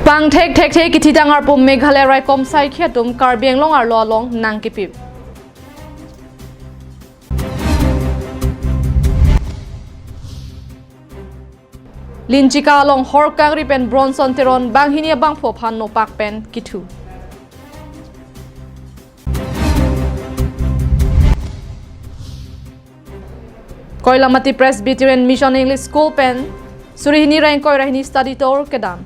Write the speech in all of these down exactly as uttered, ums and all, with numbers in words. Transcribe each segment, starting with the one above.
Pangthek thekthe kithitang arpum Meghalaya raikom saikhi atum Karbi Anglong arlo along nangkipip. Linchika along hor kangri pen Bronson Teron banghini abangphu aphan nopak pen kithu. Koilamati Presbyterian Mission English School pen suri hini ra ingkoi ra hini study tour kedam.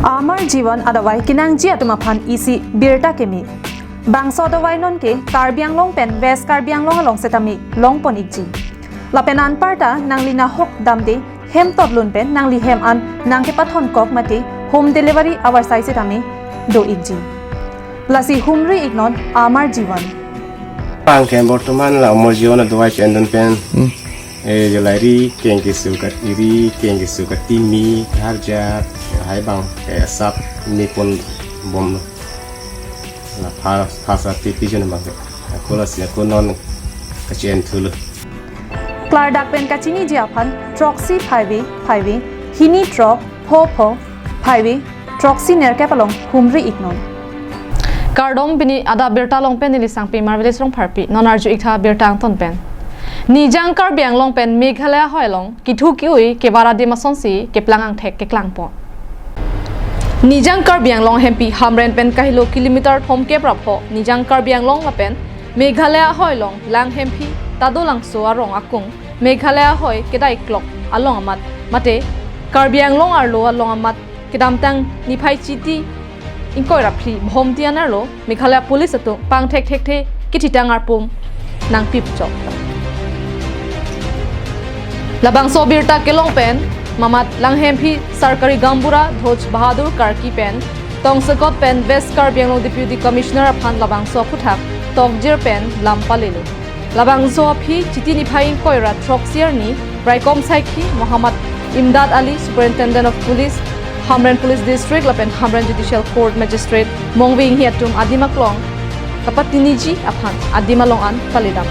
Amar Jivan adavai kenangji atum aphan isi birta keme. Bangso adavai nonke Karbi Anglong pen West Karbi Anglong along setame longpon ikji. Lapen anparta nangli nahok damde hem totlun pen nangli hem an nangkepathon kok mate home delivery avarsai setame do ikji. Lasi humri iknon Amar Jivan. Pangke bortoman la Amar Jivan adavai chendon pen. Hmm. Eh, jolai ri, keng kesu kat iri, keng kesu kat timi, harja, hai bang, ke sap, ni pon bom. La pha, pha sa tipi jen bang. Ako lasi, ako non kachen thulu. Klardak pen kachiniji aphan, throksi phaivi, phaivi, hini throk, pho pho, phaivi, throksi nerkep along humri iknon. Kardom, pini adap birta along pen neli Sangpi Marvelous Rongpharpi, non arju iktha birta angton pen. Nijang Karbi Anglong pen Meghalaya ahoi along kithu ki-ui kevar adim asonsi keplang angthek keklangpon. Nijang Karbi Anglong hempi Hamren pen kahelo kilometer thomkep ra pho, Nijang Karbi Anglong lapen Meghalaya ahoi along lang hemphi ta dolangso arong akung Meghalaya ahoi kedai klok along amat mate Karbi Anglong arlo along amat kedamtang niphai chiti ingkoi ra phli bhomti an arlo Meghalaya Police atum pangthek thekthe kithitang arpum nangpip chok. Labangso birta kelong pen mamat lang hemphi Sarkari Gaonbura Dhoj Bahadur Karki pen tongsekot pen West Karbi Anglong Deputy Commissioner aphan labangso aphuthak tokjir pen lam palelo. Labangso aphi chiti niphai ingkoi ra throksi arni raikom saikhi Muhammad Imdad Ali, Superintendent of Police, Hamren Police District lapen Hamren Judicial Court Magistrate Mongvi Inghi atum adim aklong kapatiniji aphan adim along an palidam.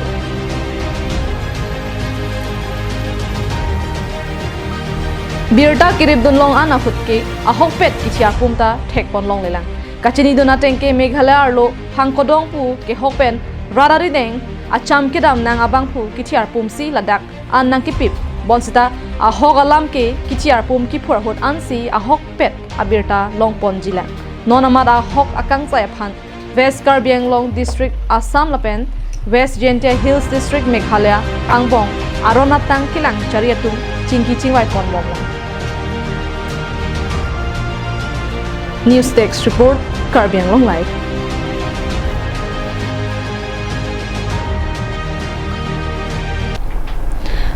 Birta kiripdun long an ahut ke ahokpet kithi arpum ta thekpon longlelang. Kachinidun ateng ke Meghalaya arlo phangkodong pu kehok pen rat arideng acham kedam nang abangphu kithi arpumsi ladak an nangkipip. Bonsita ahok alam ke kithi arpum kiphur ahut ansi ahokpet abirta longponjilang. Non amat ahok akangsai aphan West Karbi Anglong District Assam lapen West Jaintia Hills District Meghalaya angbong aron atang kelang chari atum chingki chingvai ponbomlang. News Desk Report, Karbi Anglong Live.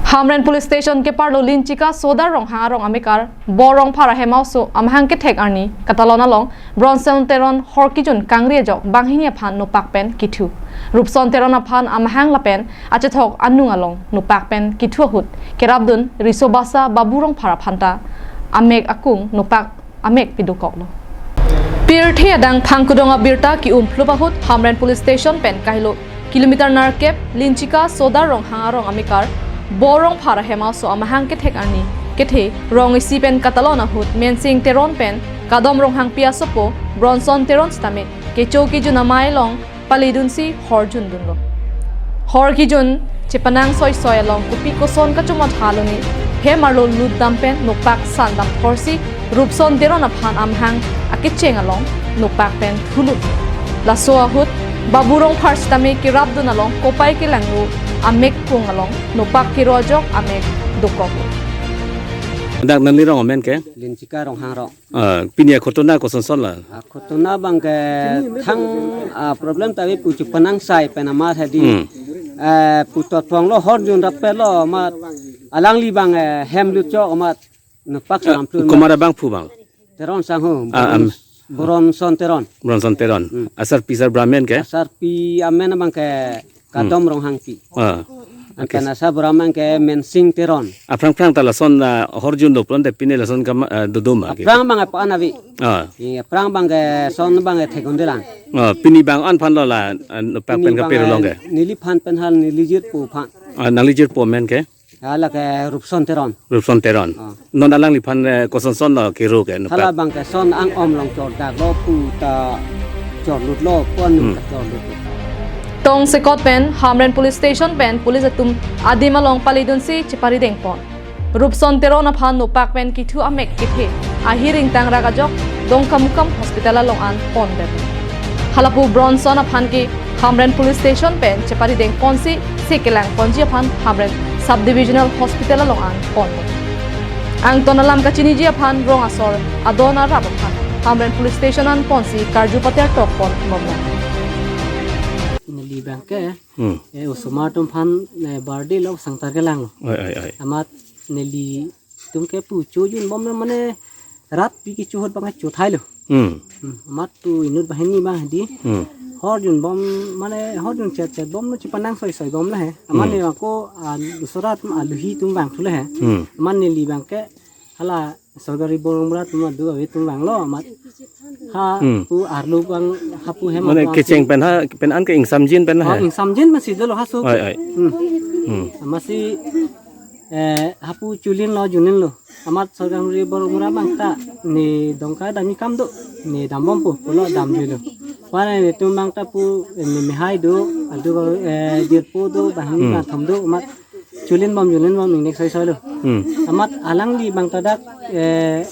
Hamren Police Station keparlo Linchika Sodar Ronghang arong amekar Bo Rongphar ahem aoso amahang kethek arni katalon along Bronson Teron hor kijun kangri ajok banghini aphan nopak pen kithu. Rupson Teron aphan amahang lapen achethok anung along nopak pen kithu ahut kerapdun riso basa Babu Rongphar aphan ta amek akung nopak amek pidukoklo. Pirthe adang phangkodong abirta ki-umphlup ahut Hamren Police Station pen kahelo kilometer nerkep Linchika Sodar Ronghang arong amekar Bo Rongphar ahem aoso amahang kethek arni kethe rong isi pen katalon ahut Mensing Teron pen Kadom Ronghangpi asopo Bronson Teron sitame kecho kijun amei along palidunsi hor jundunlo. Hor kijun chepanang soisoi along kopi koson kachomotha lone hem arlo lutdam pen nopak sandam thorsi Rupson Teron aphan amahang akecheng along nopak pen thulut. Laso ahut Babu Rongphar sitame kerapdun along kopai kelanglo amek kung along nopak kiro ajok amek dokok. Dak nangli rong amen ke? Linchika Ronghang rong. Ah, pini akhotona kosonson la? Akhotona abang ke thang, ah, problem ta ave pu chepanang sai pen amat hedi. Hmm. Eh, pu totpong lo hor jun rapet lo amat alangli abang, eh, hem lut chok amat nopak salam plun. Komat abangphu bang? Teron sangho, ah, am. Bronson Teron. Bronson Teron. Hmm. Asarpi sarbura amen ke? Asarpi amen abang ke Kadom Ronghangpi. Ah. Anke asarbura amen ke Mensing Teron. Aphrang phrang ta lason, ah, hor junlo pulote pine lason kam, ah, dodoma ke? Aphrang abang apa anavi. Ah. Iya, aphrang abang ke son abang ke thegondelang. Ah, pini bang an aphan lo la, ah, nopak pen kapero long ke? Neliphan pen hal neli jirpo aphan. Ah, nangli jirpo amen ke? Hala ke Rupson Teron. Rupson Teron. Ah. Non alangliphan, eh, kosonson lo kero ke nupak? Hala abang ke son ang-om along chordak lo pu ta chorlut lo pu anung Hmm. ta chorlut lo. Tongsekot pen Hamren Police Station pen police atum adim along palidunsi cheparidengpon. Rupson Teron aphan nupak pen kithu amek kethe ahiring tangrak ajok Dongkamukam Hospital along an pondet. Halapu Bronson aphan ke Hamren Police Station pen cheparidengponsi se kelangponji aphan Hamren Sub-Divisional Hospital along an pondet. Angton alam kachiniji aphan rong asor adon arap aphan Hamren Police Station an ponsi karju pater tokpon bomlang. Neli abang ke Hmm. Eh, osomar atum aphan, eh, birthday lo sangtar kelanglo. Oi, oi, oi. Amat nelitum ke pu chojun bom na mane rat pi kecho ahut abang chothailo. Hmm. Hmm. Amat tu inut banghini abang di. Hmm. Horjun bom mane horjun chet chet bom lo chepanang soi soi bom lo he. Amat Hmm. ne ako, ah, lusora atum aluhi atum vangthulo he. Hmm. Amat neli abang ke hala sorkari borong bura atum adu ave atum vanglo amat. Ha Hmm. pu arlo abang hapu hem Mane abang kecheng pen ha, pen an ke ingsamjin pen ha. Oh, ingsamjin masi dolo ha so. Oi, oi. Hmm. Hmm. Masi, eh, hapu chulin lo junin lo. Amat sorkari borong bura abang ta ne Dongka damji kam do. Ne dambompo pulo damjuilo. Wana netum abang ta pu, eh, ne mehai do, adu, eh, jirpo do, banghini Hmm. banghthom do, amat chulin bom, chulin bom, ingnek soi soi lo. Hmm. Amat alangli abang ta dak, eh,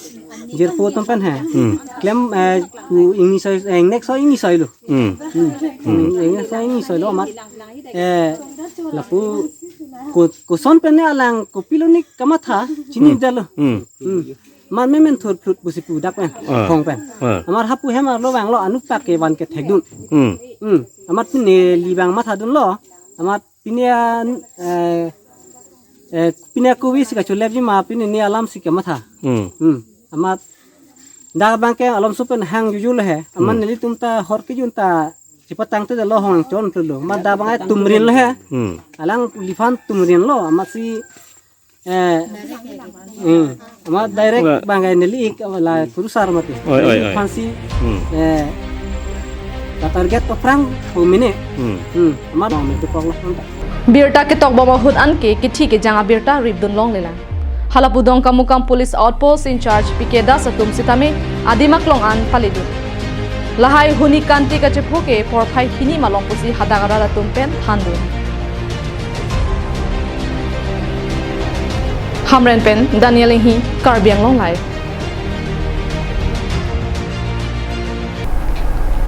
jirpo atum pen he. Hmm. Klem, eh, ku ingni soi, eh, ingnek soi ingni soi lo. Hmm. Hmm. Hmm. Ingnek soi ingni soi lo amat. Eh, lapu ko-, koson pen ne alang kopilo ne kamatha, chini Hmm. dalo. Hmm. Hmm. Amat memen thur phlut pusi pu dak pen, Ah. phong pen. Ah. Amat hapu hem arlo vanglo anupak ke van kethekdun. Hmm. Hmm. Amat pine neli abang mathadunlo. Amat pine an, eh, eh, pine kuvi si kacholepji ma pine ne alam si kematha. Hmm. Hmm. Amat dak abang ke alom so pen hang jujul he. Amat Hmm. nelitum ta hor kejun ta chepatang te lo hong chon lo. Amat dak abang ke tumrin lo he. Hmm. Alangliphan tumrin lo. Amat si, eh, hmm. Amat direct Wah. abang ke neli ik la kurusar mati. Oi, oi, oi. Aphan si, Hmm. eh, ta target aphrang pu mene. Hmm. Hmm. Amat bang itu kok lo. Birta ketok bom ahut an ke kithi kejang abirta ripdun longlelang. Halapu Dongkamukam Police Outpost in-charge P K Das atum sitame adim aklong an palidun. Lahai huni kanti kachepho ke porphai hini malom pusi hadak arat atum pen thandun. Hamren pen Daniel Inghi, Karbi Anglong Live.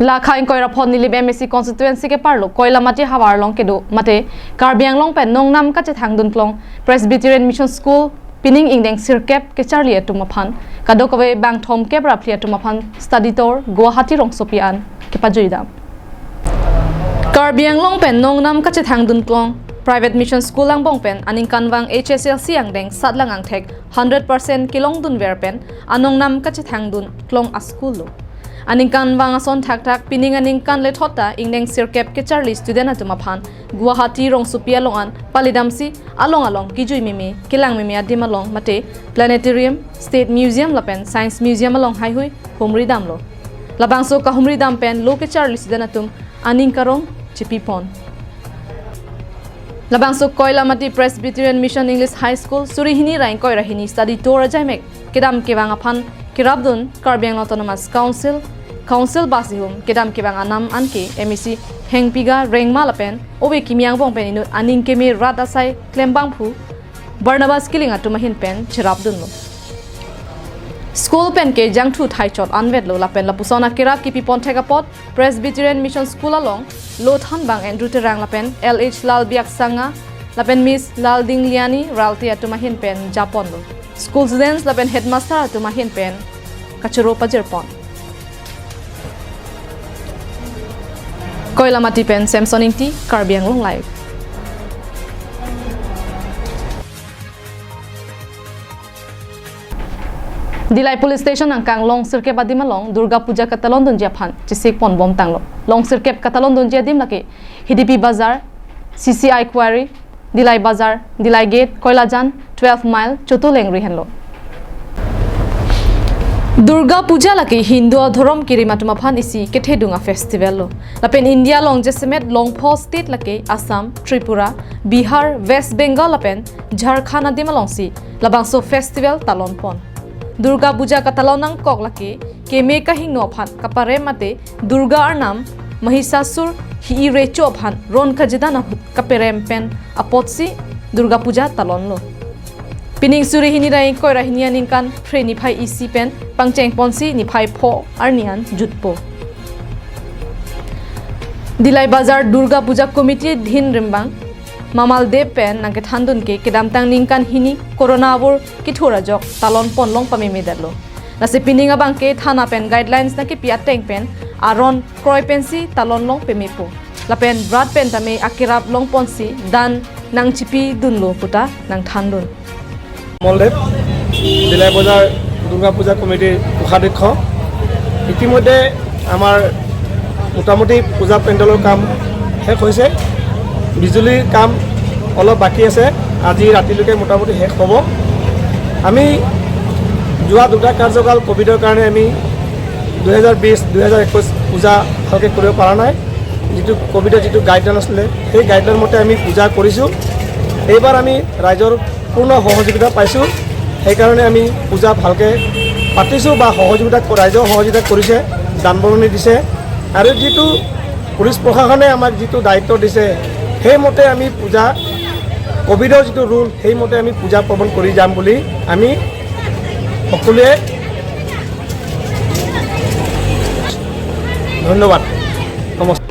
Lakha ingkoi ra phongo Nilip M A C constituency ke-arlo Koilamati havar along kedo mate Karbi Anglong pen nongnam kachethangdun klong Presbyterian Mission School pining ingdeng sirkep kecharli atum aphan kadokave bangthom kep ra phli atum aphan study tour Guwahati rongsopi an kepajuidam. Karbi Anglong pen nongnam kachethangdun klong Private Mission School angbong pen aningkanvang H S L C angdeng satlang angthek hundred percent kelongdunver pen anongnam kachethangdun klong a-school lo. Aningkanvang ason thakthak pining aningkan lethot ta ingdeng sirkep kecharli student atum aphan Guwahati rongsopi along an palidamsi along along kejui meme kelang meme adim along mate Planetarium, State Museum lapen Science Museum along haihui humridamlo. Labangso kahumridam pen lo kecharli student atum aning karong chepipon. Labangso Koilamati Presbyterian Mission English High School suri hini ra ingkoi ra hini study tour ajaimek kedam kevang aphan kerapdun Karbi Anglong Autonomous Council, Council bus ihum kedam kevang anam anke M A C Hengpiga Rengma lapen ove kimi angbong pen inut aning keme rat asai klembangphu Barnabas Killing atum ahin pen cherapdunlo. School pen ke jangthu thaichot anvetlo lapen lapuson akerap kipipon thek apot Presbyterian Mission School along lo thanbang Andrew Terang lapen L H Lal Biaksanga lapen Miss Laldingliani Ralte atum ahin pen japonlo. School students lapen headmaster atum ahin pen kachoro pajirpon. Koilamati pen Samson Ingti, Karbi Anglong Live. Dillai Police Station angkang long sirkep adim along Durga Puja katalondunji aphan chesikpon bomtanglo. Long sirkep katalondunji adim lake Hidipi Bazar, C C I Quarry, Dillai Bazar, Dillai Gate, Koilajan, twelve Mile, Chotulengri henlo. Durga Puja lake Hindu adhorom kerim atum aphan isi kethedung a festival lo. Lapen India along jasemet longpho state lake Assam, Tripura, Bihar, West Bengal lapen Jharkhand adim alongsi labangso festival talon pon. Durga Puja katalon nangkok lake keme kahingno aphan kaparem mate Durga arnam Mahisasur hi-i recho aphan ron kajedan ahut kaparem pen apotsi Durga Puja talon lo. Pining suri hini ra ingkoi ra hini aningkan Phre niphai isi pen pangcheng ponsi niphai pho arni an jutpo. Dillai Bazar Durga Puja Committee adhin rimbang Mamal Deb pen nangkethandun ke kedamtang ningkan hini Corona avur kethur ajok talon pon long pamemedetlo. Lasi pining abang ke thana pen guidelines nangkepi ateng pen aron kroi pensi talon long pemepo. Lapen brat pen tame akerap long ponsi dan nangchipidunlo puta nangthandun. মলদেৱ, দিলাই বজাৰ দুৰ্গা পূজা কমিটিৰ কোষাধ্যক্ষ। ইতিমধ্যে আমাৰ মোটামুটি পূজা পেণ্ডেলৰ কাম শেষ হৈছে। বিজুলীৰ কাম অলপ বাকী আছে, আজি ৰাতিলৈকে মোটামুটি শেষ হ'ব। আমি যোৱা দুটা কাৰ্যকাল কভিডৰ কাৰণে আমি দুহেজাৰ বিছ, দুহেজাৰ একৈছ পূজা ভালকৈ কৰিব পৰা নাই। যিটো কভিডৰ যিটো গাইডলাইন আছিলে, সেই গাইডলাইন মতে আমি পূজা কৰিছোঁ। এইবাৰ আমি ৰাইজৰ পূৰ্ণ সহযোগিতা পাইছোঁ, সেইকাৰণে আমি পূজা ভালকৈ পাতিছোঁ বা সহযোগিতা, ৰাইজেও সহযোগিতা কৰিছে, দান বৰঙণি দিছে। আৰু যিটো পুলিচ প্ৰশাসনে আমাক যিটো দায়িত্ব দিছে, সেইমতে আমি পূজা, কভিডৰ যিটো ৰুল, সেইমতে আমি পূজা পাৰ্বণ কৰি যাম বুলি আমি সকলোৱে ধন্যবাদ। নমস্কাৰ।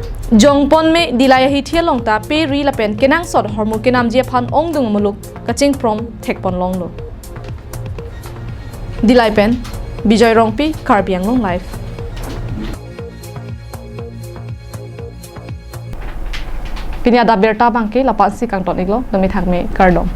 Jongpon me Dillai ahithi along ta pe ri lapen kenangsot ahormu kenamji aphan ongdung muluk kachingprom thekpon longlo. Dillai pen Bijoy Rongpi, Karbi Anglong Live. Pini adap birta abang ke la-an si kangton iklo, dumi thak me kardom.